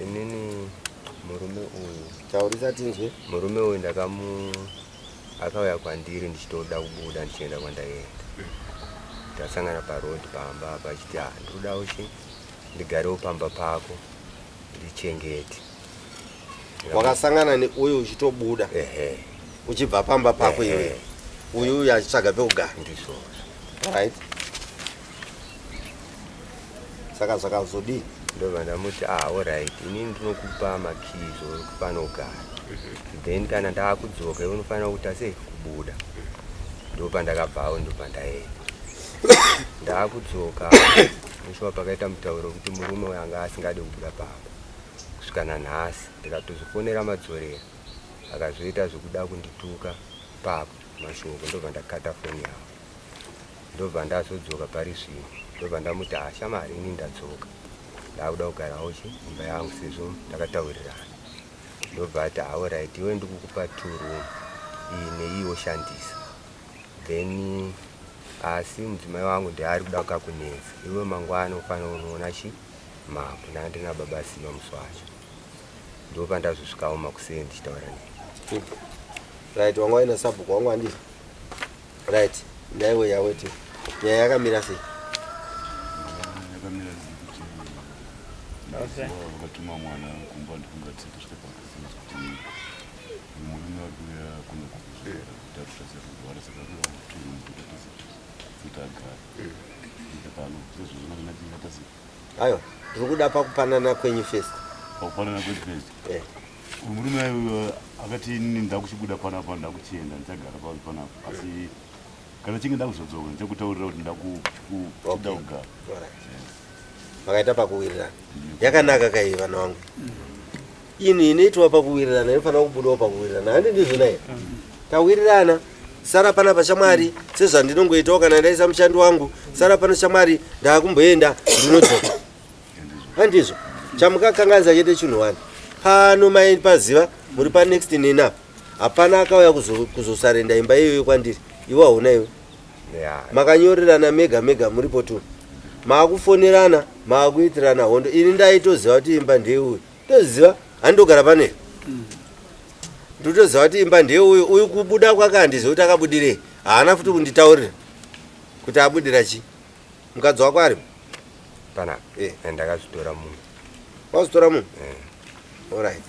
Inini murume uyu Taurisa tinzwe. Murume uyu ndakamu akauya kwandiri ndichitoda kubuda ndichienda kwandaienda. Tasangana paroad pamba apa achiti ah ndikuda uchi ndigarewo pamba pako ndichengete. Wakasangana neuyu uchitobuda. Ehe. Uchibva pamba pako iwe. Uyu uyu achitsvaga pekugara. Ndizvozvo. Right. Saka zvakazodii? Ndobva ndamuti ah alright inini ndinokupa makeys uri kugara. Then kana ndaakudzoka iwe unofanira kuita sei kubuda. Ndopandakabvawo ndobva ndaenda. Ndaakudzoka mushuwa pakaita mutauro wekuti murume uyu anga asingade kubuda pamba. Kusvika nanhasi ndikatozofonera madzorera akazoita zvekuda kundituka papo mashoko ndobva ndakata foni yavo. Ndobva ndazodzoka pari zvino ndobva ndamuti ah shamwari ini ndadzoka ndakuda kugarawo chi imba yangu sezvo ndakataurirana. Ndobva ati ah alright iwe ndikukupa two room iyi neiyi woshandisa then asi mudzimai wangu ndiye ari kuda kukakunetsa iwe mangwana ufanira kunoona chi mambo ndanga ndina baba Simba musi wacho ndopandazosvikawo makuseni ndichitaura naye. Right, wanga waina sabhuku wangu handiti? Right, ndaiwe yaweti. Nyaya yakamira sei? Yakamira sei kuti vakatuma mwana kumba ndikungatse kusvika pakasimusa kuti murume ari kuuya kuno kuzvera kuti ari kurwara saka akuda kutura mukuti atase kuti agare ika pano sezvo zvona Aiwa, ndiri kuda pakupanana kwenyu first. Pakupanana kwedu first. Eh. Murume ayo akati inini ndakuchibuda panapa ndakuchienda ndichagara pano panapa asi kana chinge ndakuzodzoka ndichakutaurira kuti ndakuda kugara. Makaita pakuwirirana. Yakanaka kai vana vangu. Ini inoitwa pakuwirirana inofanira kubudawo pakuwirirana. Handi ndizvo naye. Tawirirana. Sara panapa shamwari sezvandinongoitawo kana ndaisa mushandi wangu. Sara pano shamwari ndakumboenda ndinodzoka. Handizvo. Chamukakanganisa chete chinhu wani. Pano mai paziva muri pa next neni apa. Hapana akauya kuzosarenda imba iyoyo kwandiri. Iwe hauna iwe. Makanyorerana mega mega muripo tu. Maakufonerana, maakuitirana hondo. Ini ndaitoziva kuti imba ndeyeuyu. Toziva, handogara pane. Ndotoziva kuti imba ndeyeuyu. Uyu kubuda kwake handizivi kuti akabudirei. Haana futi kunditaurira kuti abudira chii. Mukadzi wako arimo? Panapa. Eh. Ndakazvitora munhu. Wazvitora munhu? Eh. Alright.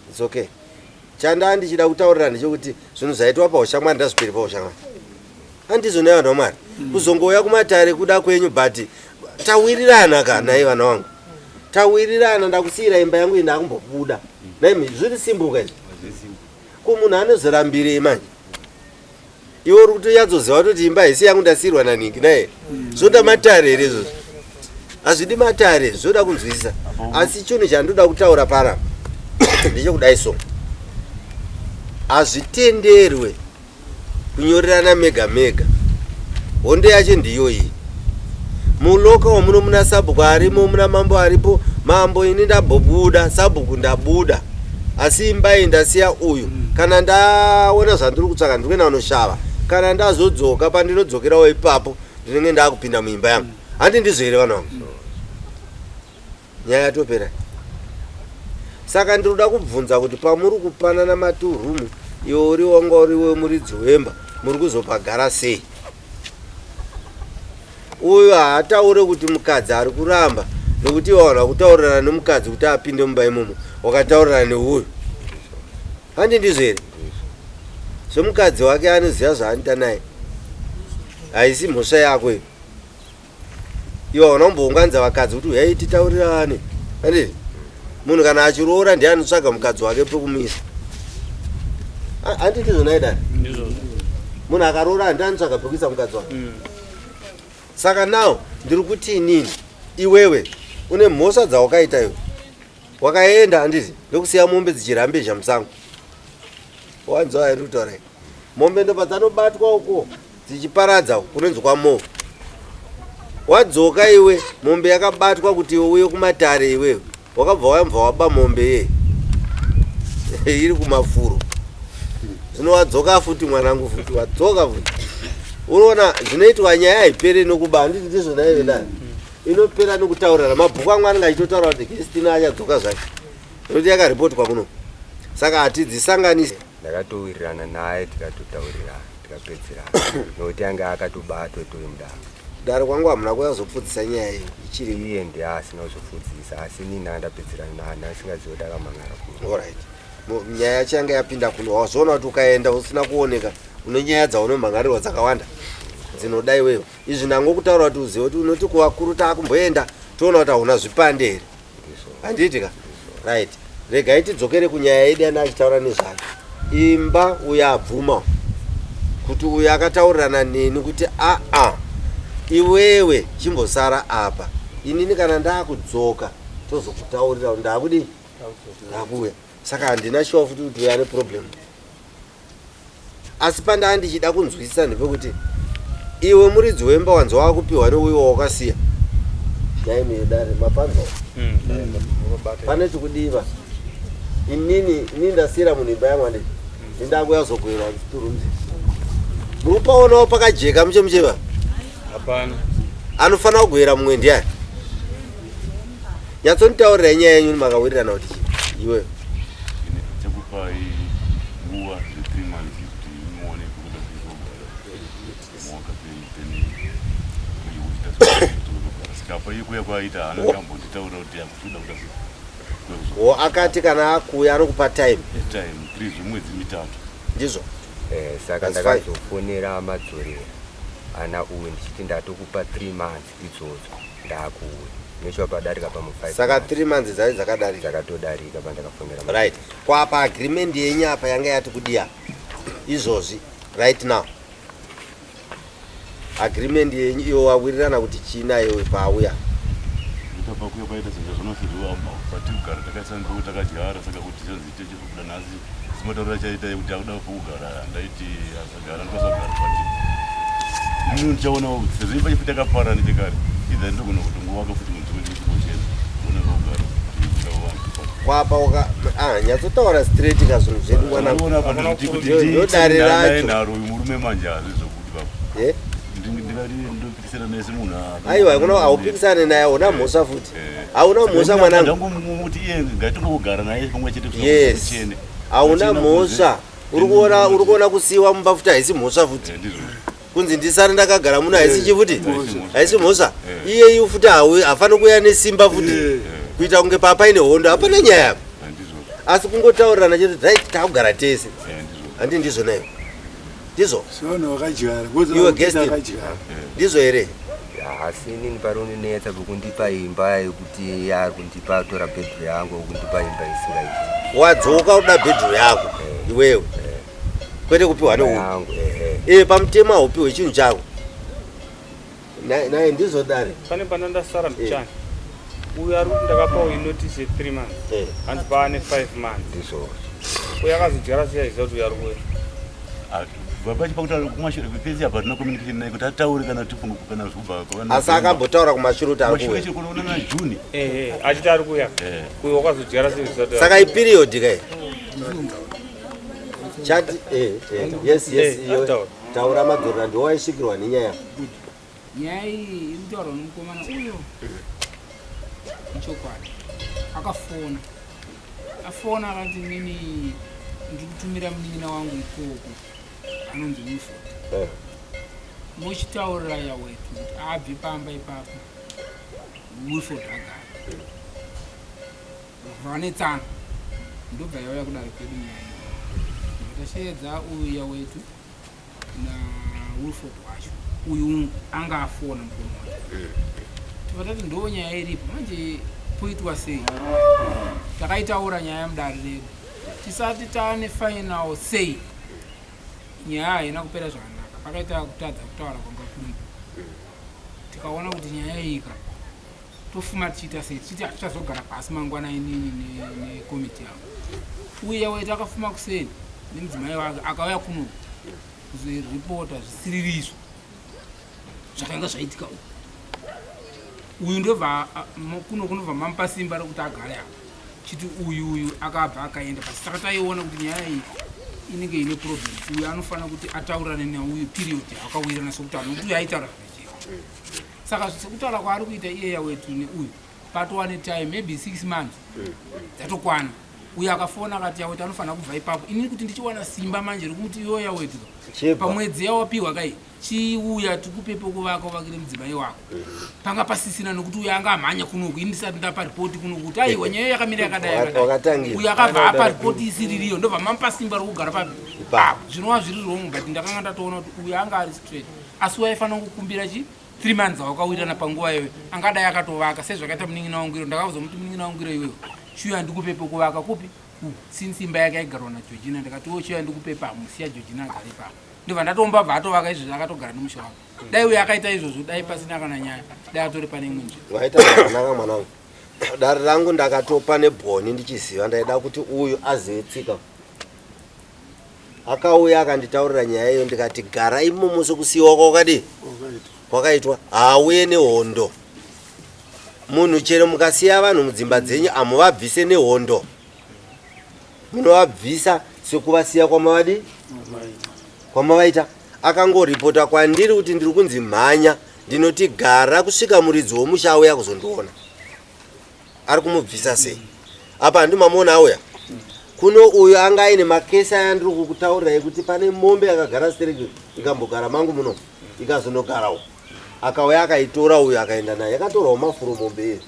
It's okay. Chandaa ndichida kutaurira ndechekuti zvinhu zvaitwa paushamwari ndazvipiri paushamwari. Handizvo naye vanhu vaMwari. Kuzongouya kumatare kuda kwenyu but tawirirana ka naye vana vangu. Tawirirana ndakusiyira imba yangu iyi ndakumbobuda. Naimi zviri simple ka izvi. Ko munhu anozorambirei manje? Iwe uri kutonyatsoziva kuti imba haisi yangu ndasiyirwa naningi naye. Zvoda matare here izvozvo? Hazvidi matare, zvoda kunzwisisa. Asi chinhu chandoda kutaura panapa ndechekudai so. Hazvitenderwe kunyorerana mega mega. Hondo yacho ndiyo iyi. Mulocal muno muna sabhuku arimo, muna mambo aripo. Mambo ini ndambobuda, sabhuku ndabuda. Asi imba iyi ndasiya uyu. Kana ndaona zvandiri kutsvaka ndiri kuenda kunoshava. Kana ndazodzoka pandinodzokerawo ipapo ndinenge ndakupinda muimba yangu. Handi ndizvo here vana vangu? Nyaya yatopera. Saka ndinoda kubvunza kuti pamuri kupanana maturumu iwe uri wanga uri wemuridzi wemba muri kuzopagara sei? Uyu haataure kuti mukadzi ari kuramba nekuti iwe hauna kutaurirana nemukadzi kuti apinde mumba imomo, wakataurirana neuyu. Handi ndizvo here? Zvemukadzi wake anoziva zvaanoita naye, haisi mhosva yako iyo. Iwe hauna kumbounganidza vakadzi kuti uyai titaurirane. Handiti? Munhu kana achiroora ndiye anotsvaga mukadzi wake pekumuisa. Handiti ndizvo nhai dare? Ndizvozvo. Munhu akaroora handiye anotsvaga pekuisa mukadzi wake. Saka now ndiri kuti inini iwewe une mhosva dzawakaita iwe. Wakaenda handiti ndokusiya mombe dzichirambezha musango. Wanzwa here kutaura iyi? Mombe ndopadzanobatwa uko dzichiparadza uko kunonzi kwamoo. Wadzoka iwe mombe yakabatwa kuti iwe uye kumatare iwewe. Wakabva wambva waba mombe iye iri kumafuro. Zvino wadzoka futi mwanangu futi wadzoka futi. Unoona zvinoitwa nyaya haipere nokuba handiti ndizvo naive dani. Inopera nekutaurirana. Mabhuku amwe anenge achitotaura kuti Christina achadzoka zvake. Nekuti yakaripotwa kuno. Saka hatidzisanganisi. Ndakatowirirana naye tikatotaurirana tikapedzerana nokuti anga akatobatwa itori mudare. Dare kwangu hamuna kuyazopfudzisa nyaya iyi ichiri. Iye ndiye asina kuzopfudzisa asi inini ndanga ndapedzerana naye ndasingazivi kuti akamhan'ara kuno. Alright. Nyaya yacho yanga yapinda kuno wazoona kuti ukaenda usina kuoneka une nyaya dzaunomhan'arirwa dzakawanda dzinoda iwewe. Izvi ndangokutaura kuti uzive kuti unoti kuvakuru taakumboenda toona kuti hauna zvipande here. Handiti ka? Right. Regai tidzokere kunyaya yedu yanda achitaura nezvayo. Imba uyo abvuma kuti uyo akataurirana neni kuti aa iwewe chimbosara apa inini kana ndakudzoka tozokutaurira kuti ndakudii ndakuuya saka handina shuwa futi kuti uyo ane problem asi pandaa ndichida kunzwisisa ndepekuti iwe muridzi wemba wanzi wakupiwa neuyo wawakasiya nhaimi yedare mapanzwa pane chikudiva inini inini ndasiyira munhu imba yangu anditi indakuya zogoerwa turumzi muri kupaonawo pakajeka muche mucheva Hapana. Anofanira kugoera mumwe ndiani? Nyatsonditaurirai nyaya yenyu makawirirana kuti chii iwewe. Chekupai nguva zve 3 months kuti muone kuda kuzogara mwaka peni saka pa ikuya kwaita haana kambonditaura kuti akuda kuda wo akati kana akuya anokupa time time 3 zvemwedzi mitatu ndizvo Eh, saka ndakazofonera madzorera ana uyu ndichiti ndatokupa 3 months idzodzo ndakuuya nechiwa padarika pamwe 5 saka 3 months dzaive dzakadarika dzakatodarika pandakafonera right kwapa agreement yenyu apa yanga yati kudiya izvozvi right now agreement yenyu iwe wawirirana kuti chii naye paauya Ndikabva kuya kwaita zvinhu zvazvinofiziwa patikugara takaisa mbeu takadyara saka kuti zvanzi tichizobuda nhasi simataurira chaita kuti akuda pokugara ndaiti asagara ndikasagara but mino ndichaonawo kuti sezvo imba futi yakapara nechekare either ndogona kutongovaka futi munzvimbo ndikuchikochena ona pokugara kwapa uka ah nyatsotaura straight ka zvinhu zvedu mwana ndodare racho nharo uyu murume manje hazvizobudi baba eh ndingati ndopikisana naye semunhu aiwa kuna haupikisane naye hauna mhosva futi hauna mhosva mwanangu ndangomuti iye ngatingogara naye pamwe chete yes hauna mhosva uri kuona uri kuona kusiiwa mumba futi haisi mhosva futi kunzi ndisare ndakagara muno haisi chi futi haisi mhosva iye iyu futi hafaniri kuuya nesimba futi kuita kunge papaine hondo hapana nyaya apa asi kungotaurirana chete right takugara tese handi ndizvo nayo ndizvo sevanhu vakadyara iwe guest ndizvo here asi inini parondinetsa pekundipa imba yekuti yaari kundipa tora bedroom yangu kundipa imba isingaiti wadzoka uda bedroom yako iwewe kwete kupiwa neyangu e pamutemo haupiwe chinhu chako naye ndizvo dare pane pana ndasara mbichana uyu ari kuti ndakapawo inotice ye3 months hanzi paane 5 months ndizvo uyu akazodyara sei aiziva kuti uyu ari kuuya baba chipa kuti kumashure pese apa tina communication naye kuti ataure kana tifunge kana zvekubva asi akambotaura kumashure kuti ari kuuya kunoona na June ehe achiti ari kuuya uyu wakazodyara sei saka iperiod kai chati eh, eh, yes yes iwe taura madzorera ndiwo waisvikirwa nenyaya nyaya iyi iri kutaurwa nomukomana uyo ichokwadi akafona afona akati nini ndiri kutumira munin'ina wangu ikoko anonzi wilford eh. mochitaurira yawetu kuti abve pamba ipapo wilford agara vanetsana ndobva yauya kudare kwedu nyaya iyi tasheedza uyu yawetu nawilford wacho uyu anga afona mukoma wacho tibva tati ndo nyaya iripo manje poitwa sei takaitaura nyaya mudare redu tisati taane final sei nyaya haina kupera zvakanaka pakaita kutadza kutaura kwanga kuripo tikaona kuti nyaya iyika tofuma tichiita sei tichiti hatichazogara pasi mangwana inini nekomiti yangu uye waita akafuma kuseni nemudzimai wake akauya kuno kuzoripota zvisiririzvo zvakanga zvaitika uku uyu ndobva kuno kunobva mamupa simba rekuti agare apa chiti uyu uyu akabva akaenda pasi saka taiona kuti nyaya iyi inenge ine problem uyu anofanira kuti ataurirane neuyu period akawirirana sokuti anokuti uyu aitaura zvechii. Saka sekutaura kwaari kuita iye yawetu neuyu patova netime maybe 6 months dzatokwana. Uyo akafona akati yawetu anofanira kubva ipapo. Inini kuti ndichiwana simba manje rekumuti iwo yawetu Chibva. Pamwedzi yawapiwa kai, chiuya tikupe pokuvaka, uvakire mudzimai wako. Panga pasisina, nokuti uyo anga amhanya kunoku, ini ndisati ndapa ripoti kunoku kuti aiwa, nyaya yakamira yakadai yakadai. Wakatangira. Uyo akabva apa ripoti isiririyo, ndobva mamupa simba rokugara papi? Ipapo. Zvinova zviri wrong, but ndakanga ndatoona kuti uyo anga ari straight, asi waifanira kukumbira chi 3 months awakawirirana panguva iyoyo, angadai akatovaka sezvakaita munin'ina wangu iro. Ndakazomuti, "Munin'ina wangu iro, iwewe chiuya ndikupe pekuvaka." Kupi? Uku, since imba yake aigarwa naGeorgina. Ndikati, "Iwe chiuya ndikupe pamwe, siya Georgina agare ipapo." Ndobva ndatomba, bva atovaka izvozvo, akatogara nemusha wake. Dai uyo akaita izvozvo, dai pasina kana nyaya, dai atori pane imwe nzvimbo. Waita zvakanaka, mwanangu. Dare rangu ndakatopa nebhoni ndichiziva ndaida kuti uyu azive tsika. Akauya akanditaurira nyaya iyo, ndikati gara imomo sekusiyiwa kwakadii kwakaitwa. Haauye nehondo munhu. Chero mukasiya vanhu mudzimba dzenyu, hamuvabvise nehondo, munovabvisa sekuvasiya kwamavadi kwamavaita. Akangoripota kwandiri kuti ndiri kunzi mhanya, ndinoti gara kusvika muridzi womusha auya kuzondiona. Ari kumubvisa sei? Apa handimamuona auya kuno. Uyu anga aine makesi aya ndiri kukutaurirai kuti pane mombe yakagara stereki, ikambogara mangu muno, ikazonogarawo. Akauya akaitora uyu, akaenda naye, yakatorwawo mafuro mombe iye.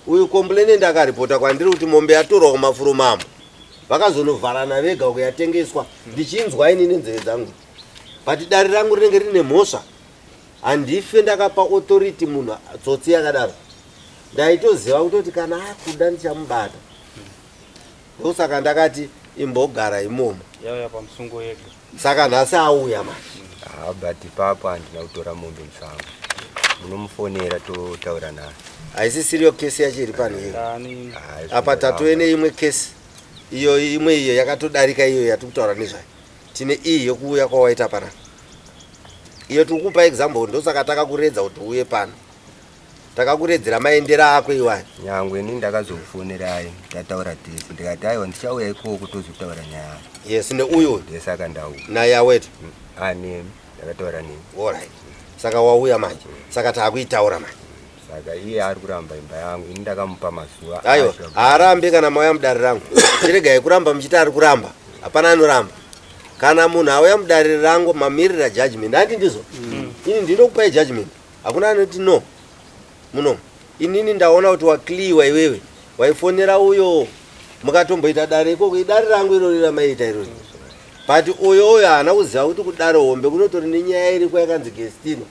Uyu complainant akaripota kwandiri kuti mombe yatorwa kumafuro mambo, vakazonovharana vega kuyatengeswa, ndichinzwa ini nenzeve dzangu. But dare rangu rinenge rine mhosva, handife ndakapa authority munhu tsotsi yakadaro. Ndaitoziva kutoti kana akuda ndichamubata, ndosaka ndakati imbogara imomo. Yauya pamusungo yega. Saka nhasi auya manje. Ha, but ipapo handina kutora mombe musango. Munomufonera totaura naye. Haisisiriyo kesi yacho iri pano iyo. Tani. Hayi, Apa tatove neimwe kesi iyo, imwe iyo yakatodarika iyo yatiri kutaura nezvayo. Tine iyi yekuuya kwawaita panapa iyo, tiri kupa example. Ndosaka takakuredza kuti uuye pano, takakuredzera maendero ako iwayo. Nyangwe ini ndakazokufonerai, tataura tese, ndikati aiwa, ndichauya ikoko tozotaura nyaya yacho. Yes, neuyo. Ndesaka ndauya. Nayawetu. Anemi, ndakataura nemi. Alright, saka wauya manje, saka taakuitaura manje. Saka iye ari kuramba imba yangu, ini ndakamupa mazuva Aiwa. acho. Haarambi kana mauya mudare rangu. Chiregai kuramba muchiti ari kuramba, hapana anoramba. Kana munhu auya mudare rangu, mamirira judgment, handi ndizvo? Ini ndinokupai judgment, hakuna anoti no muno. Inini ndaona kuti wakliwa iwewe, waifonera uyo, mukatomboita dare ikoko, idare rangu irori ramaita irori. But uyo uyo haana kuziva kuti kudare hombe kunotori nenyaya iriko yakanzi Gestino,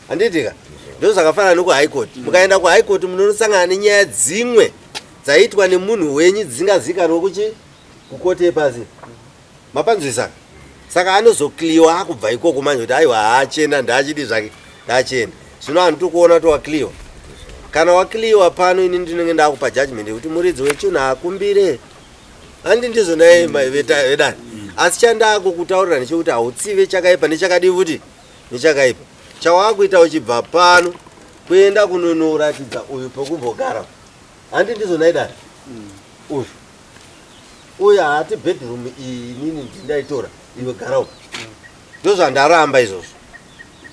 handitika? Ndo zvakafanana nekuhigh court. Mukaenda kuhigh court munonosangana nenyaya dzimwe dzaitwa nemunhu wenyu dzisingazivikanwe kuchi kukoti yepasi. Mapanzwisaka? Saka anozokliwa akubva ikoko manje kuti aiwa, haachena, ndaachidi zvake, ndaachena. Zvino handitokuona kuti wakliwa. Kana wakliwa pano, ini ndinenge ndakupa judgment yekuti muridzi wechinhu akumbire, handi ndizvo naye vedare? Asi chandakukutaurira ndechekuti hautsive chakaipa nechakadii futi nechakaipa. Chawakuita uchibva pano kuenda kunonoratidza uyu pekumbogara, handi ndizvo naidare? Uyu uyu haati bedroom iyi inini ndindaitora, iwe gara uku. Ndozvandaramba izvozvo,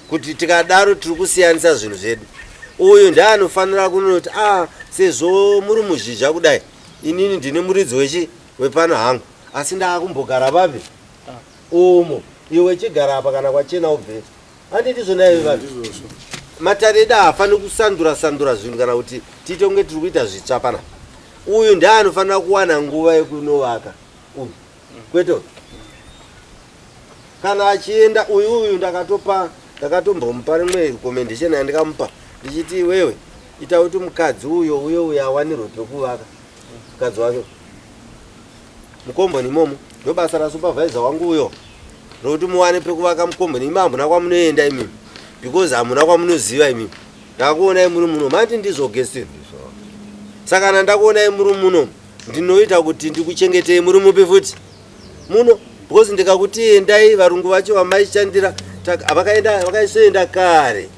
kuti tikadaro tiri kusiyanisa zvinhu zvedu. Uyu ndeanofanira kunoti a sezvo muri muzhizha kudai, inini ndine muridzi wechi wepano hangu, asi ndaakumbogara papi? Umo. Iwe chigara apa, kana kwachena ubve, handiti zvona ive vanhu? Matare edu haafaniri kusandura sandura zvinhu kana kuti tiite kunge tiri kuita zvitsva panapa. Uyu ndeanofanira kuwana nguva yekunovaka uyu, kwete uyu. Kana achienda uyu, uyu ndakatopa, ndakatombomupa rimwe recommendation yandikamupa ndichiti, iwewe ita kuti mukadzi uyo uyo uyo awanirwe pekuvaka, mukadzi wake mukomboni imomo. Ndo basa rasupervisor wangu uyo rokuti muwane pekuvaka mukomboni imi. Hamuna kwamunoenda imimi because hamuna kwamunoziva imimi. Ndakuonai muri muno, mati ndizvo Gestin? Saka kana ndakuonai muri muno, ndinoita kuti ndikuchengetei muri mupi futi muno, because ndikakuti endai, varungu vacho vamaishandira vakaenda, vakaisoenda kare.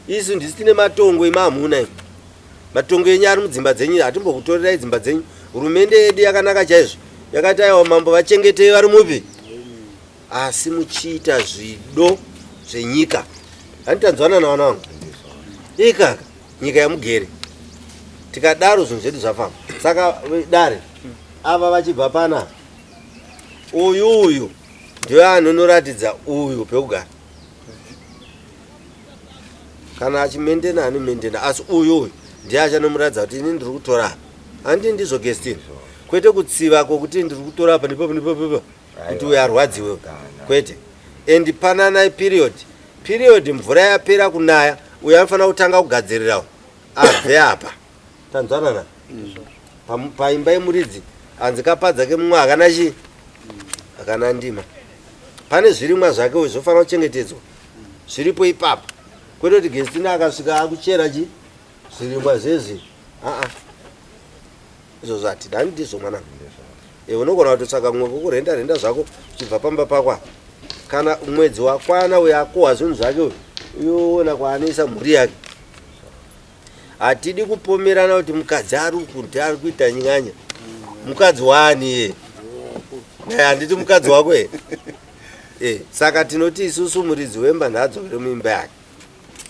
Isu ndisi tine matongo, imi hamuna. Imi matongo enyu ari mudzimba dzenyu, hatimbokutorerai dzimba dzenyu. Hurumende yedu yakanaka chaizvo, yakati aiwa, mambo vachengetei vari mupi, asi muchiita zvido zvenyika. Handitanzwana navana vangu. Ikaka nyika yamugere. Tikadaro zvinhu zvedu zvafamba. Saka dare ava vachibva pana uyu uyu ndiye anonoratidza uyu pekugara. Kana achimendena anomendena asi uyu uyu ndiye achanomuratidza kuti ini ndiri kutora apa. Handiti ndizvo Gestin? Kwete kutsiva kwokuti ndiri kutora apa nepapo nepapo kuti uyu arwadziwe kwete. And pananai period period mvura yapera kunaya uyu anofanira kutanga kugadzirira abve apa. Tanzwanana? Paimba yemuridzi hanzi kapadza kemumwe hakana chii hakana ndima. Pane zvirimwa zvake uyu zvofanira kuchengetedzwa zviripo ipapo kwete kuti Gestina akasvika akuchera chi zvirimwa zvezvi aa izvozvo hatidi hani ndizvo mwanangu e unogona kutotsvaka kumwe kwokurenda renda zvako uchibva pamba pako apa kana mwedzi wakwana uyo akohwa zvinhu zvake uyu uyoona kwaanoisa mhuri yake hatidi kupomerana kuti mukadzi ari uku ndi ari kuita nyanya mukadzi waani iye handiti mukadzi wako here eh, saka tinoti isusu muridzi wemba ngaadzokere muimba yake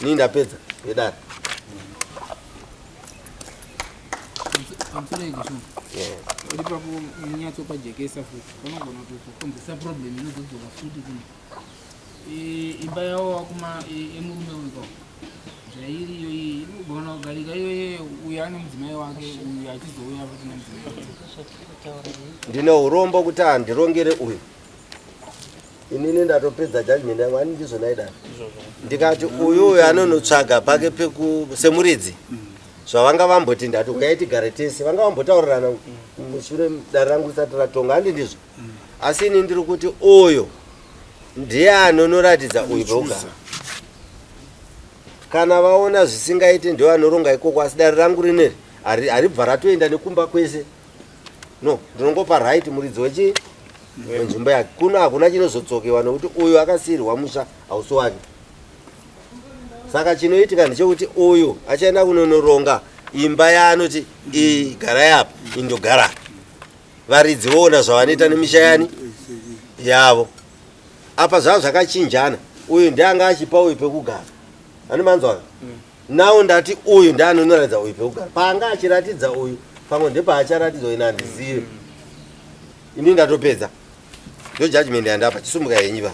nii ndapedza vedare ipapo munyatsopajekesa futi panogona kutozokonzesa problem inozodzoka futi kuno imba yawo wakuma yemurume uyu zvairi iyo iyi inogona kugarika iyoye uyu ane mudzimai wake uyu achizouya futi nemudzimai wake ndine urombo kuti handirongere uyu inini ndatopedza judgment yangu ani ndizvo naidaro ndikati uyu uyu anonotsvaga pake peku semuridzi zvavanga vamboti ndati uyai tigare tese vanga vambotaurirana mushure dare rangu risati ratonga handi ndizvo asi ini ndiri kuti uyu ndiye anonoratidza uyu pekugara kana vaona zvisingaite ndiwo anoronga ikoko asi dare rangu rineri haribva ratoenda nekumba kwese no ndinongopa right muridzi wechi wenzvimbo yake kuno hakuna chinozotsokewa nekuti uyu akasiirwa musha hausi wake saka chinoitika ndechekuti uyu achaenda kunonoronga imba yaanoti iyi garai apa indogara varidzi voona zvavanoita nemisha yani yavo apa zvava zvakachinjana uyu ndianga achipa uyu pekugara ani manzwa now ndati uyu ndianonoratidza uyu pekugara paanga achiratidza uyu pamwe ndepaacharatidza ini handizive ini ndatopedza ndo judgment yandapa chisumuka henyu pa.